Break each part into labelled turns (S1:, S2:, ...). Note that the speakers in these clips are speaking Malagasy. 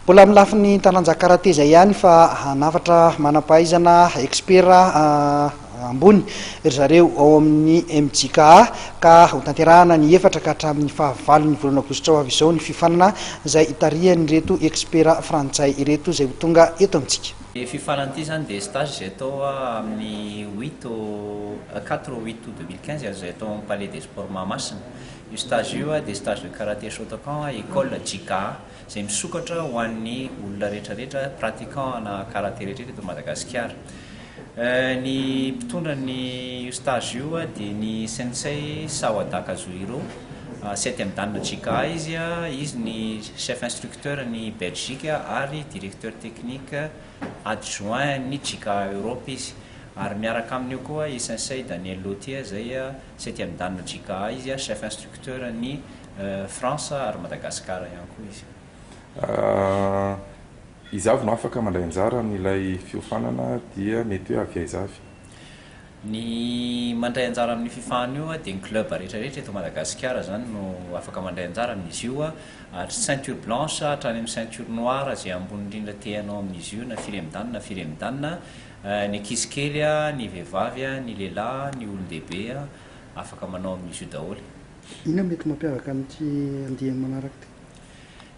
S1: Mbola amin'ny lafiny taranja karate izay ihany fa hanafatra manam-pahaizana expert ambony ry zareo ao amin'ny MJKA ka hotanterahana ny 4 ka hatramin'ny fahavalon'ny volana aogositra ho avy izao ny fiofanana izay hitarihan'ireto expert frantsay ireto izay ho tonga eto amintsika.
S2: Ny fiofanana ity izany dia stage izay atao amin'ny huit au quatre au huit août 2015 izay atao amin'ny Palais des Sports Mahamasina. Io stage io dia stage de karaté Shotokan école JKA izay misokatra ho an'ny olona rehetrarehetra pratiquant ana karaté rehetra eto Madagasikara. Ny mpitondra ny io stage io dia ny sensei Sawada Kazuhiro, septième dan JKA izy, izy ny chef instructeur ny Belgique ary directeur technique adjoint ny JKA Europe izy. Ary miaraka aminy io koa i sensei Daniel Lautier izay septième dan JKA izy, chef instructeur ny France ary Madagascar ihany koa izy.
S3: Iza avy no afaka mandray anjara amin'ilay fiofanana dia mety hoe avy aiza avy?
S2: Ny mandray anjara amin'io fiofanana io dia ny club rehetrarehetra eto Madagasikara izany no afaka mandray anjara amin'izy io ary ceinture blanche hatrany amin'ny ceinture noire izay ambony indrindra te hanao amin'izy io na firy amin'ny dan na firy amin'ny dan, ny ankizy kely, ny vehivavy, ny lehilahy, ny olon-dehibe afaka manao amin'izy io daholo.
S1: Inona no mety mampiavaka an'ity andiany manaraka ity?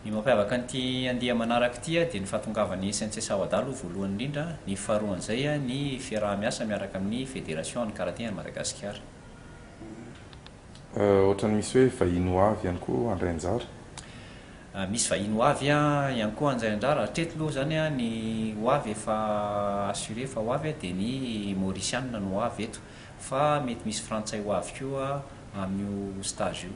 S2: Ny mampiavaka an'ity andiany manaraka ity dia ny fahatongavan'ny Sensei Sawada aloha voalohany indrindra, ny faharoan'izay ny fiaraha-miasa miaraka amin'ny Fédération an'ny Karaté an'i Madagasikara.
S3: Ohatran'ny misy hoe vahiny ho avy ihany koa handray anjara.
S2: Misy vahiny ho avy ihany koa handray anjara. Hatreto aloha izany ny ho avy efa assuré fa ho avy dia ny Maurisiana no ho avy eto fa mety misy Frantsay ho avy koa amin'io stage io.